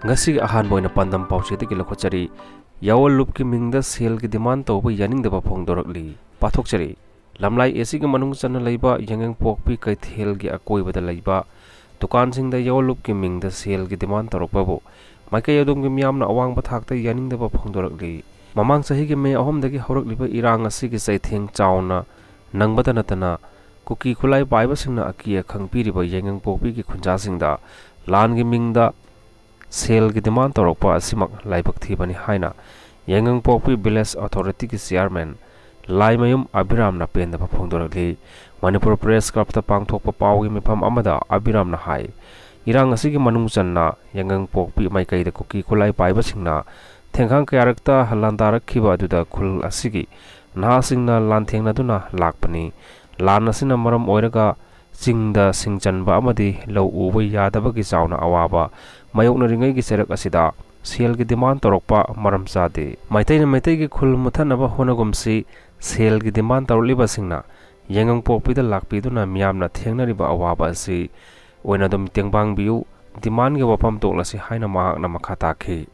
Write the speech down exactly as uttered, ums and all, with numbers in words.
ꯉꯁꯤꯒꯤ ꯑꯍꯥꯟꯕ ꯑꯣꯏꯅ ꯄꯥꯟꯗꯝ ꯄꯥꯎꯆꯦꯗꯒꯤ ꯂꯧꯈꯠꯆꯔꯤ꯫ ꯌꯥꯑꯣꯟ ꯂꯨꯞꯀꯤ ꯃꯤꯡꯗ ꯁꯦꯜꯒꯤ demand ꯇꯧꯕ ꯌꯥꯅꯤꯡꯗꯕ ꯐꯣꯡꯗꯣꯔꯛꯂꯤ꯫ ꯄꯥꯊꯣꯛꯆꯔꯤ꯫ ꯂꯝꯂꯥꯏ ꯑꯦꯁꯤꯒꯤ ꯃꯅꯨꯡ ꯆꯟꯅ ꯂꯩꯕ ꯌꯥꯏꯉꯪꯄꯣꯛꯄꯤ ꯀꯩꯊꯦꯜꯒꯤ ꯑꯀꯣꯏꯕꯗ ꯂꯩꯕ ꯗꯨꯀꯥꯟꯁꯤꯡꯗ ꯌꯥꯑꯣꯟ ꯂꯨꯞꯀꯤ ꯃꯤꯡꯗ ꯁꯦꯜꯒꯤ demand ꯇꯧꯔꯛꯄꯕꯨ ꯃꯥꯏꯀꯩ ꯑꯗꯣꯝꯒꯤ ꯃꯤꯌꯥꯝꯅ ꯑꯋꯥꯡꯕ ꯊꯥꯛꯇ ꯌꯥꯅꯤꯡꯗꯕ ꯐꯣꯡꯗꯣꯔꯛꯂꯤ꯫ ꯃꯃꯥꯡ ꯆꯍꯤꯒꯤ ꯃꯦ ꯑꯍꯨꯝꯗꯒꯤ ꯍꯧꯔꯛꯂꯤꯕ ꯏꯔꯥꯡ ꯑꯁꯤꯒꯤ ꯆꯩꯊꯦꯡ ꯆꯥꯎꯅ ꯅꯪꯕꯗ ꯅꯠꯇꯅ, ꯀꯨꯀꯤ ꯈꯨꯠꯂꯥꯏ ꯄꯥꯏꯕꯁꯤꯡꯅ ꯑꯀꯤ ꯑꯈꯪ ꯄꯤꯔꯤꯕ ꯌꯥꯏꯉꯪꯄꯣꯛꯄꯤꯒꯤ ꯈꯨꯟꯖꯥꯁꯤꯡꯗ ꯂꯥꯟꯒꯤ ꯃꯤꯡꯗ ꯁꯦꯜꯒꯤ demand ꯇꯧꯔꯛꯄ ꯑꯁꯤꯃꯛ ꯂꯥꯏꯕꯛ ꯊꯤꯕꯅꯤ ꯍꯥꯏꯅ ꯌꯥꯏꯉꯪꯄꯣꯛꯄꯤ village authority ꯒꯤ chairman ꯂꯥꯏꯃꯌꯨꯝ ꯑꯕꯤꯔꯥꯝꯅ ꯄꯦꯟꯗꯕ ꯐꯣꯡꯗꯣꯔꯛꯂꯤ꯫ ꯃꯅꯤꯄꯨꯔ Press Club ꯇ ꯄꯥꯡꯊꯣꯛꯄ ꯄꯥꯎꯒꯤ ꯃꯤꯐꯝ ꯑꯃꯗ ꯑꯕꯤꯔꯥꯝꯅ ꯍꯥꯏ, ꯏꯔꯥꯡ ꯑꯁꯤꯒꯤ ꯃꯅꯨꯡ ꯆꯟꯅ ꯌꯥꯏꯉꯪꯄꯣꯛꯄꯤ ꯃꯥꯏꯀꯩꯗ ꯀꯨꯀꯤ ꯈꯨꯠꯂꯥꯏ ꯄꯥꯏꯕꯁꯤꯡꯅ ꯊꯦꯡꯈꯥꯡ ꯀꯌꯥꯔꯛꯇ ꯂꯥꯟꯗꯥꯔꯛꯈꯤꯕ ꯑꯗꯨꯗ ꯈꯨꯜ ꯑꯁꯤꯒꯤ ꯅꯍꯥꯁꯤꯡꯅ ꯂꯥꯟꯊꯦꯡꯅꯗꯨꯅ ꯂꯥꯛꯄꯅꯤ꯫ ꯂꯥꯟ ꯑꯁꯤꯅ ꯃꯔꯝ ꯑꯣꯏꯔꯒ ꯆꯤꯡꯗ ꯁꯤꯡ ꯆꯟꯕ ꯑꯃꯗꯤ ꯂꯧ ꯎꯕ ꯌꯥꯗꯕꯒꯤ ꯆꯥꯎꯅ ꯑꯋꯥꯕ ꯃꯥꯌꯣꯛꯅꯔꯤꯉꯩꯒꯤ ꯆꯩꯔꯛ ꯑꯁꯤꯗ ꯁꯦꯜꯒꯤ demand ꯇꯧꯔꯛꯄ ꯃꯔꯝ ꯆꯥꯗꯦ꯫ ꯃꯩꯇꯩꯅ ꯃꯩꯇꯩꯒꯤ ꯈꯨꯜ ꯃꯨꯠꯊꯠꯅꯕ ꯍꯣꯠꯅꯒꯨꯝꯁꯤ, ꯁꯦꯜꯒꯤ demand ꯇꯧꯔꯛꯂꯤꯕꯁꯤꯡꯅ ꯌꯥꯏꯉꯪꯄꯣꯛꯄꯤꯗ ꯂꯥꯛꯄꯤꯗꯨꯅ ꯃꯤꯌꯥꯝꯅ ꯊꯦꯡꯅꯔꯤꯕ ꯑꯋꯥꯕ ꯑꯁꯤ ꯑꯣꯏꯅ ꯑꯗꯨꯝ ꯇꯦꯡꯕꯥꯡꯕꯤꯌꯨ, demand ꯒꯤ ꯋꯥꯐꯝ ꯇꯣꯛꯂꯁꯤ ꯍꯥꯏꯅ ꯃꯍꯥꯛꯅ ꯃꯈꯥ ꯇꯥꯈꯤ꯫